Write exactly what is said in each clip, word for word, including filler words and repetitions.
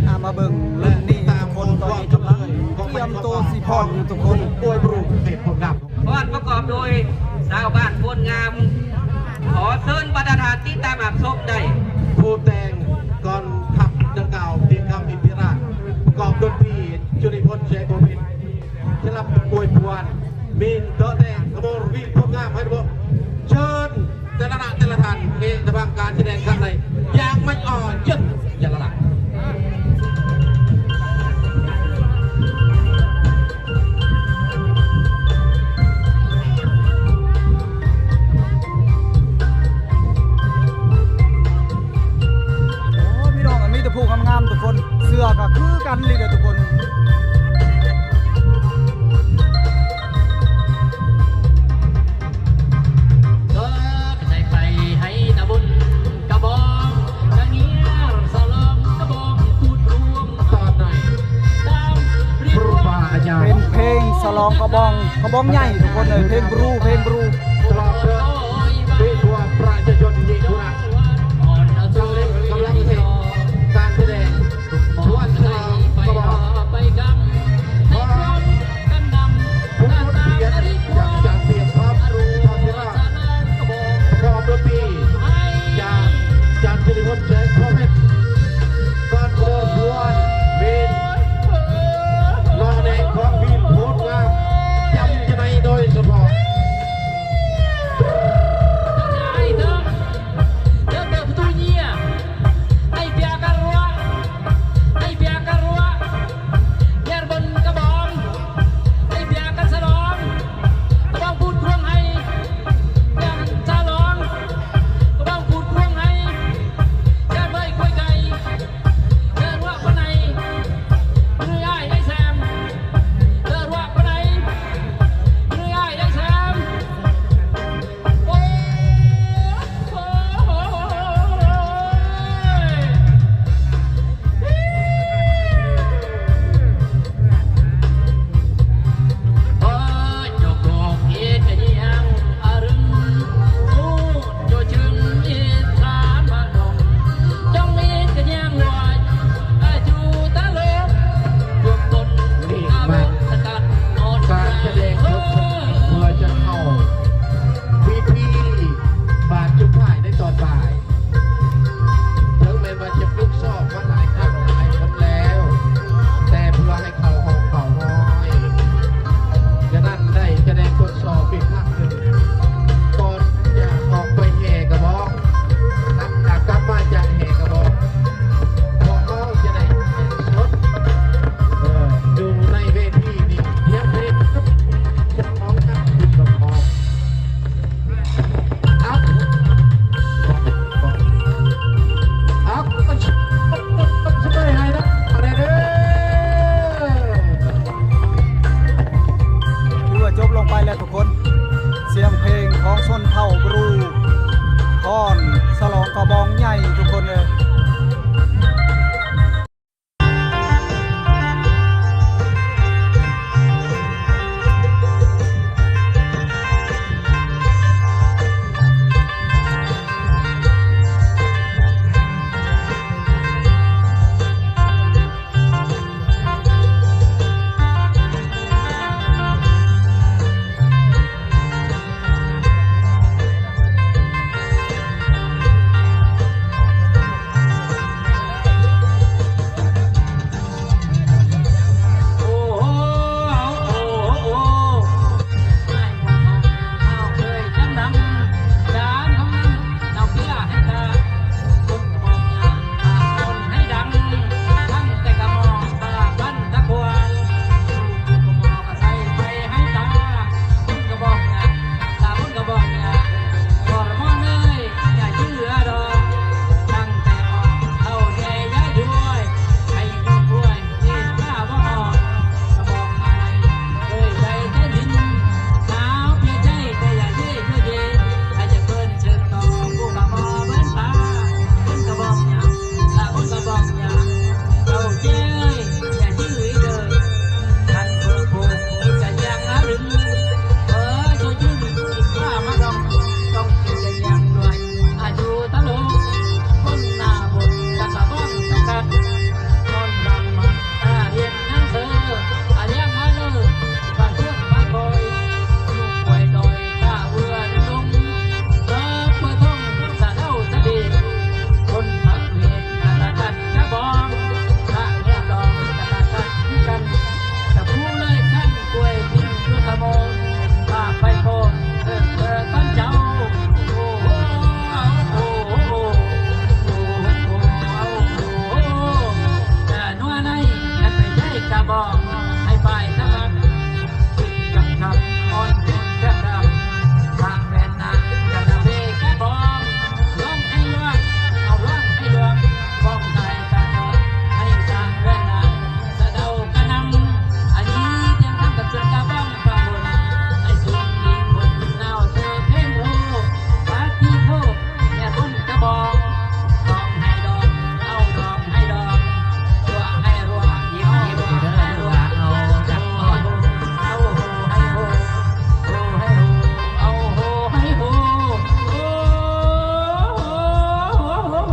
อ่ะ มาเบิ่งรุ่นนี้ทุกคน ตอนนี้กำลังเตรียมตัวสิผ่อนอยู่ทุกคน อวยบรูเสร็จผมครับ พร้อมประกอบโดยชาวบ้านโพนงาม ขอเชิญบรรดาท่านติดตามรับชมได้ ผู้แต่งกลอนขับดังกล่าวเพียงคำอินทิราช ประกอบดนตรี จุติพล ชัยโกวิท สำหรับอวยพร มีนเดอะแดงขโมยวิ่งพบงามให้ทุกคน เชิญแต่ละหน้าแต่ละท่าน เอกสภาพการแสดงข้างใน อย่างไม่อ่อนเยินอย่าละละ โอ้ พี่น้อง มีแต่ผู้งามๆ ทุกคน เสื้อก็คือกันเลยเด้อทุกคน เกิดได้ไปให้ตะบุญกระบองกระเนียรสลองกระบองพูดรวม ตอนไหน ตามเรียก ครูบาอาจารย์ เป็นเพลงสลองกระบอง กระบองใหญ่ทุกคนเลย เพลงบลู เพลงบลู ตลอดเถิด ด้วยตัวประชาชนยิ่งผู้นัก กำลังเสกการแสดง ทวนฉลองกระบอง พร้อมผู้เขียนจากอาจารย์เตรียมพร้อม พร้อมที่ว่าประกอบดนตรีจากอาจารย์สิริพล แสงพรหมเพชร การขบวนเวร รอแดงของวีรโพธิ์งาม จำจะในโดยเฉพาะ ให้ไปสมัคร กับคำอ่อนเกินกระทำ พระแม่นางกระเบกระบอง ร้องให้ร้อง เอาร้องให้ร้อง ร้องได้กระเทย ให้ตาแม่นาง สะเดากระนำ อันนี้เตรียมทำกับเสือกระบอง พระบน ให้สุดที่คนเน่าเธอเพลงโลก ปาฏิโทษ แม่บนกระบอง ร้องให้ร้อง เอาร้องให้ร้อง รัวให้รัว ยิ้มยิ้มเด้อรัว เอาจักก่อน เอาโหให้โห โหให้โห เอาโหให้โห โอ้โห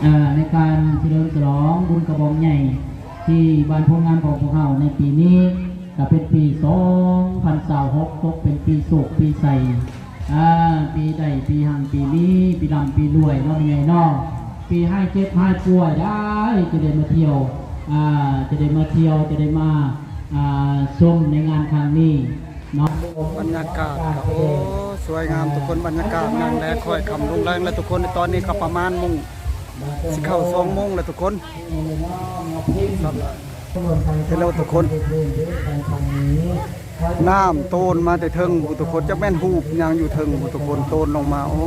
อ่า ในการเฉลิมฉลองบุญกระบองใหญ่ที่บ้านโพงามของพวกเฮาในปีนี้ ก็เป็นปีสองพันยี่สิบหก ตกเป็นปีโชคปีไส อ่า ปีได้ปีฮังปีมี ปีร่ำปีรวยเนาะ แม่ใหญ่เนาะ ปีหายเจ็บหายป่วยได้ จะได้มาเที่ยว อ่า จะได้มาเที่ยว จะได้มา อ่า ชมในงานครั้งนี้เนาะ บรรยากาศก็ โอ้ สวยงามทุกคน บรรยากาศนั่งแดดค่อยค่ำลงแรงแล้วทุกคน ตอนนี้ก็ประมาณโมง สิเข้าสองโมงแล้วทุกคน ครับ เห็นแล้วทุกคน น้ำโตนมาแต่เทิงพุ้นทุกคน จักแม่นฮูบหยังอยู่เทิงพุ้นทุกคน โตนลงมา โอ้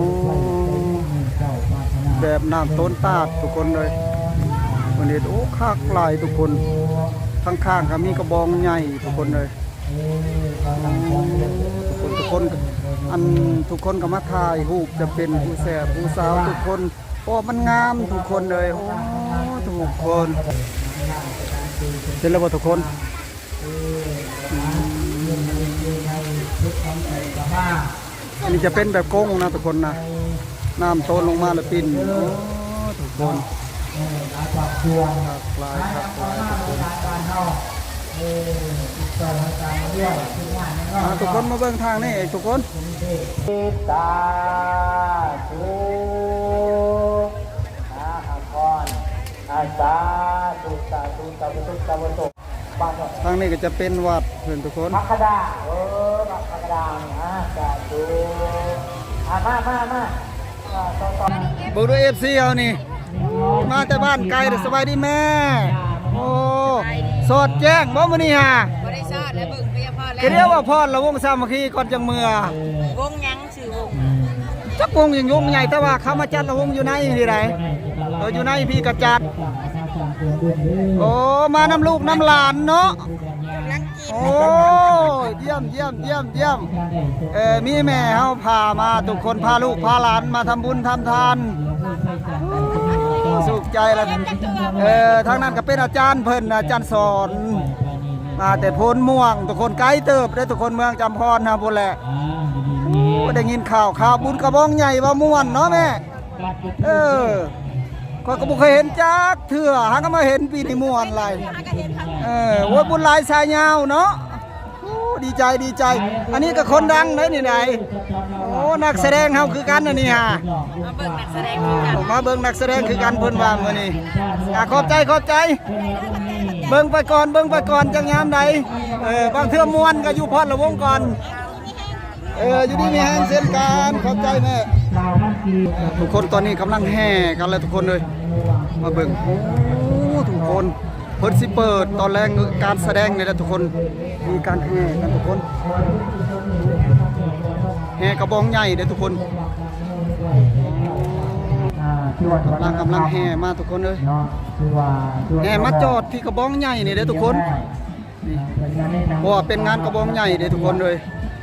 แบบน้ำโตนตาดทุกคนเลย วันนี้ โอ้ คักหลายทุกคน ข้างๆก็มีกระบองใหญ่ทุกคนเลย ทุกคน ทุกคน อันทุกคนก็มาถ่ายรูป จะเป็นผู้แสบผู้สาวทุกคน โอ้ มันงามทุกคนเลย โอ้ ทุกคน เห็นแล้วบ่ทุกคน อืม อันนี้จะเป็นแบบกงนะทุกคนนะ น้ำโตนลงมาแล้วปิ้น โอ้ ทุกคน คักหลาย คักหลายทุกคน มาทุกคนมาเบิ่งทางนี้ทุกคน สาธุ สาหกรณ์ อ่า สาธุ สาธุ สาธุ สาธุ ทางนี้ก็จะเป็นวัดเพิ่นทุกคน พักกระดาษ เออ พักกระดาษ อ่า สาธุ อ่า มา มา มา เบิ่งดู เอฟซี เฮานี่ มาแต่บ้านไกลเด้อ สบายดีแม่ โอ้ สอดแจ้งบ่มื้อนี้ฮะ บ่ได้สอดแล้ว เบิ่งพยาพรแล้ว ก็เรียกว่าพรละวงสามัคคีก่อนจังเมือ วงหยัง ชื่อวง จักวงหยัง วงใหญ่ แต่ว่าเขามาจัดละวงอยู่ในนี่ได๋ เออ อยู่ในพี่ก็จัด โอ้ มานำลูกนำหลานเนาะ กำลังกิน โอ้ เยี่ยม เยี่ยม เยี่ยม เยี่ยม เออ มีแม่เฮาพามา ทุกคนพาลูกพาหลานมาทำบุญทำทาน สุขใจละ เออ ทางนั้นก็เป็นอาจารย์เพิ่น อาจารย์สอน มาแต่โพนม่วง ทุกคน ไกลเติบเด้อทุกคน เมืองจำพรเฮาพู้นแหละ โอ้ ได้ยินข่าว ข่าวบุญกระบองใหญ่ว่าม่วนเนาะแม่ เออ ข้อยก็บ่เคยเห็นจักเทื่อ หาก็มาเห็นปีนี้ม่วนหลาย เออ โอ้ย บุญหลายสายยาวเนาะ โอ้ ดีใจ ดีใจ อันนี้ก็คนดังเด้อนี่ได๋ โอ้ นักแสดงเฮาคือกันอันนี้ฮะ มาเบิ่งนักแสดงคือกัน มาเบิ่งนักแสดงคือกันเพิ่นว่ามื้อนี้ อ่ะ ขอบใจ ขอบใจ เบิ่งไปก่อน เบิ่งไปก่อน จักยามใด เออ บางเทื่อม่วนก็อยู่พรละวงก่อน เออ อยู่ดีมีแฮงเช่นกัน ขอบใจแม่ ทุกคนตอนนี้กำลังแห่กันแล้วทุกคนเลย มาเบิ่ง โอ้ ทุกคน เพิ่นสิเปิดตอนแรกการแสดงนี่แหละทุกคน มีการแห่กันทุกคน แห่กระบองใหญ่เด้อทุกคน อ่า ที่วัด กำลัง กำลังแห่มาทุกคนเลย เนาะ คือว่า แห่มาจอดที่กระบองใหญ่นี่เด้อทุกคน นี่ เพราะว่าเป็นงานกระบองใหญ่เด้ทุกคนเลย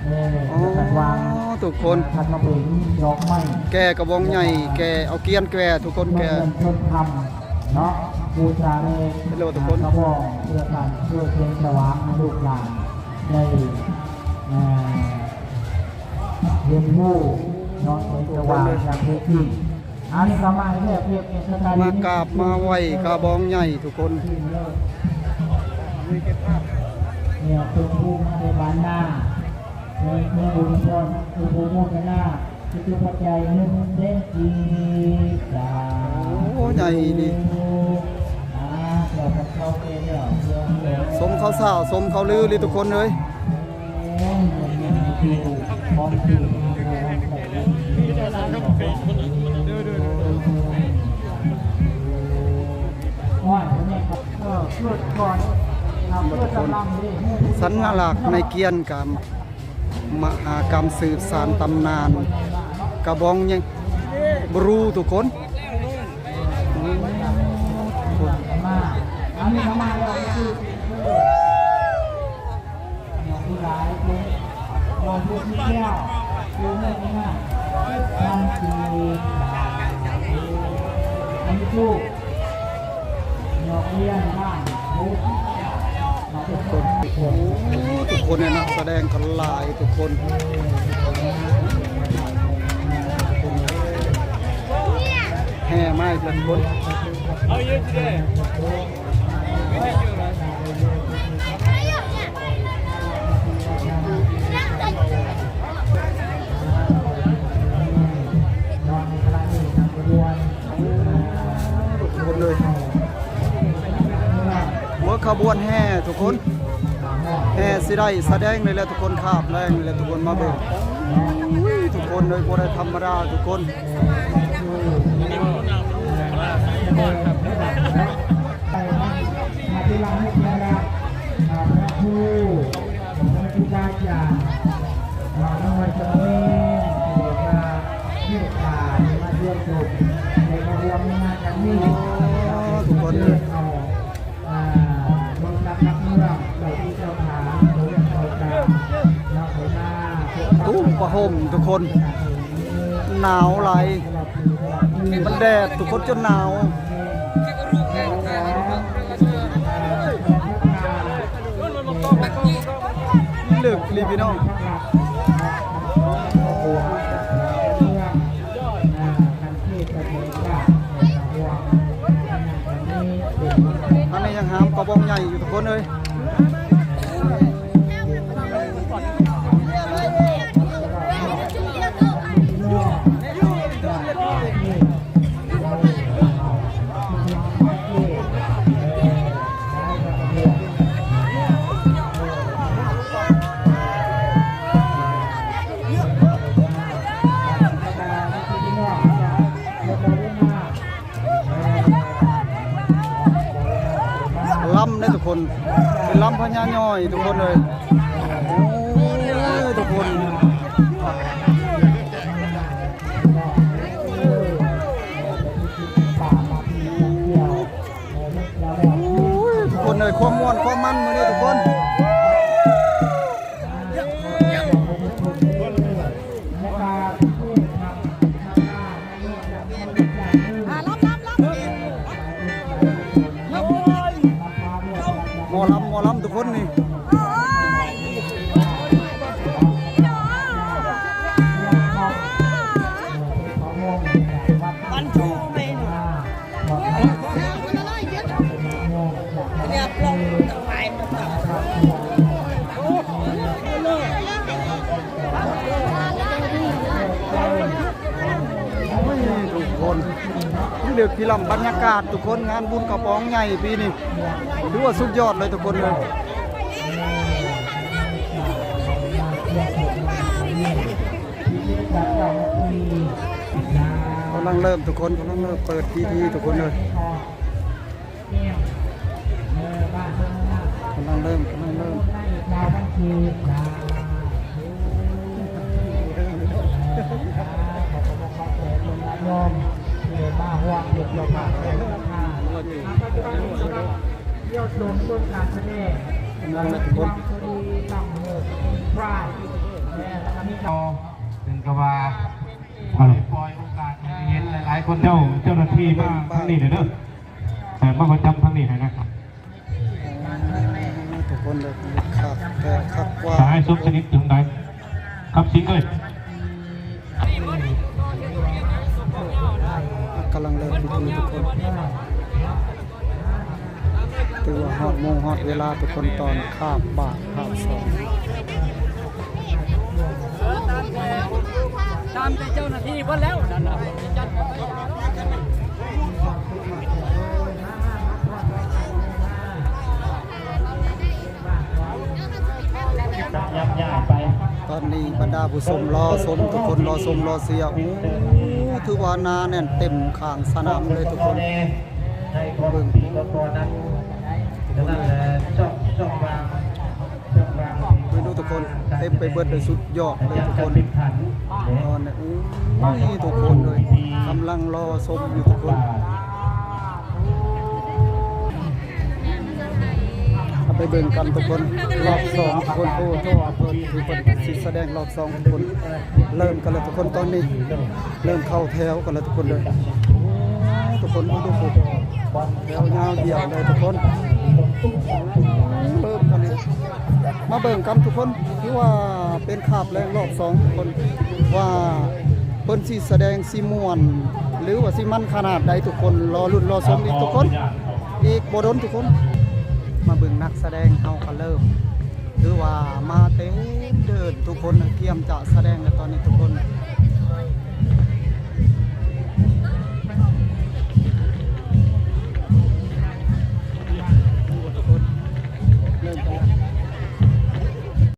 เออ อ๋อ จัดวาง ทุกคน พัดมาเปนดอกไม้ แก่กระบองใหญ่ แก่เอาเกวียนแก่ทุกคน แก่ เงินทองคำเนาะ บูชาเลย เป็นโลทุกคน กระบองเพื่อการเพื่อเชิงสว่างให้ลูกหลานได้ เอ่อ เห็นผู้เนาะ เชิงสว่างอย่างแท้จริง อันนี้ก็มาให้เรียกเรียกเอกสาร มากราบมาไหว้กระบองใหญ่ทุกคน เนี่ย เป็นผู้มาในบ้านนา เป็นผู้บุญพร เป็นผู้โมทนา เป็นผู้ปัจจัยหนึ่งแสนกีบ โอ้ ใหญ่ดี อ่า เจ้าของเขาเป็นเนี่ย สมเขาสาว สมเขาลือเลยทุกคนเลย สัญลักษณ์ในเกวียนกับมหากรรมสืบสานตำนาน กระบองยังบรูทุกคน ทุกคน โอ้ ทุกคนเนี่ย นักแสดงกันหลายทุกคน แห่มาอีกแล้วทุกคน ทุกคนเลย หัวขบวนแห่ทุกคน แห่สิได้แสดงเลยแหละทุกคน คาบแรงเลยแหละทุกคน มาเบิ่ง อุ้ย ทุกคนเลย บ่ได้ธรรมดาทุกคน ไปนะ มาที่ร้านให้เพียงนะ อ่า พระครู พระครูบาอาจารย์ อ่า นวัตกรรมเมธที่มาเมตตา มาเยี่ยมชม ในขบวนงานกันนี่ ทุกคนเลย เอา อ่า รถรับนักเมือง เจ้าที่เจ้าทาง เจ้าเมืองเจ้ากลาง เนาะ หัวหน้า พวก โอ้ ผ้าห่มทุกคน หนาวหลาย มันแดดทุกคนจนหนาว เลิกรีพี่น้อง อันนี้ยังหามกระบองใหญ่อยู่ทุกคนเลย ลำเด้อทุกคน เป็นลำพญาย่อยทุกคนเลย โอ้ย ทุกคน โอ้ย ทุกคนเลย ความม่วน ความมันมื้อนี้ทุกคน หมอลำ หมอลำทุกคนนี่ โอ้ย ทุกคน นี่เดี๋ยวพี่ลำบรรยากาศทุกคน งานบุญกระป๋องใหญ่ปีนี้ ถือว่าสุดยอดเลยทุกคนเลย กำลังเริ่มทุกคน กำลังเริ่มเปิดพิธีทุกคนเลย กำลังเริ่ม กำลังเริ่ม กำลังนะทุกคน ถึงกับว่าปล่อยโอกาสให้เห็นหลายๆคน เจ้า เจ้าหน้าที่มาทางนี้หน่อยเด้อ เออ มาประจำทางนี้หน่อยนะ ทุกคนเลย คักแท้คักว่า สหายสมสนิทถึงไหน ครับ สิงห์เอ้ย กำลังเริ่มพิธีทุกคน ถือว่าฮอดโมงฮอดเวลาทุกคน ตอนคาบบาตรคาบซอง ตามแต่เจ้าหน้าที่เพิ่นแล้วนั่นน่ะ ตอนนี้บรรดาผู้ชมรอชมทุกคน รอชมรอเชียร์ โอ้ ถือว่าหนาแน่นเต็มข้างสนามเลยทุกคน เบิ่ง ไปดูทุกคน เต็มไปเบิดเลย สุดยอดเลยทุกคน ตอนนี้ โอ้ย ทุกคนเลย กำลังรอชมอยู่ทุกคน เอาไปเบิ่งกันทุกคน รอบสองทุกคน โอ้โห ทุกคนสิแสดงรอบสองทุกคน เริ่มกันแล้วทุกคน ตอนนี้ เริ่มเข้าแถวกันแล้วทุกคนเลย ทุกคนดูทุกคน แถวยาวเหยียดเลยทุกคน เริ่มกันเลย มาเบิ่งกันทุกคน ที่ว่าเป็นคาบแรกรอบสองทุกคน ว่าเพิ่นสิแสดงสิม่วน หรือว่าสิมันขนาดใดทุกคน รอลุ้นรอชมอีกทุกคน อีกบ่ดนทุกคน มาเบิ่งนักแสดงเฮาก็เริ่ม ถือว่ามาเต็มเดินทุกคน เตรียมจะแสดงแล้วตอนนี้ทุกคน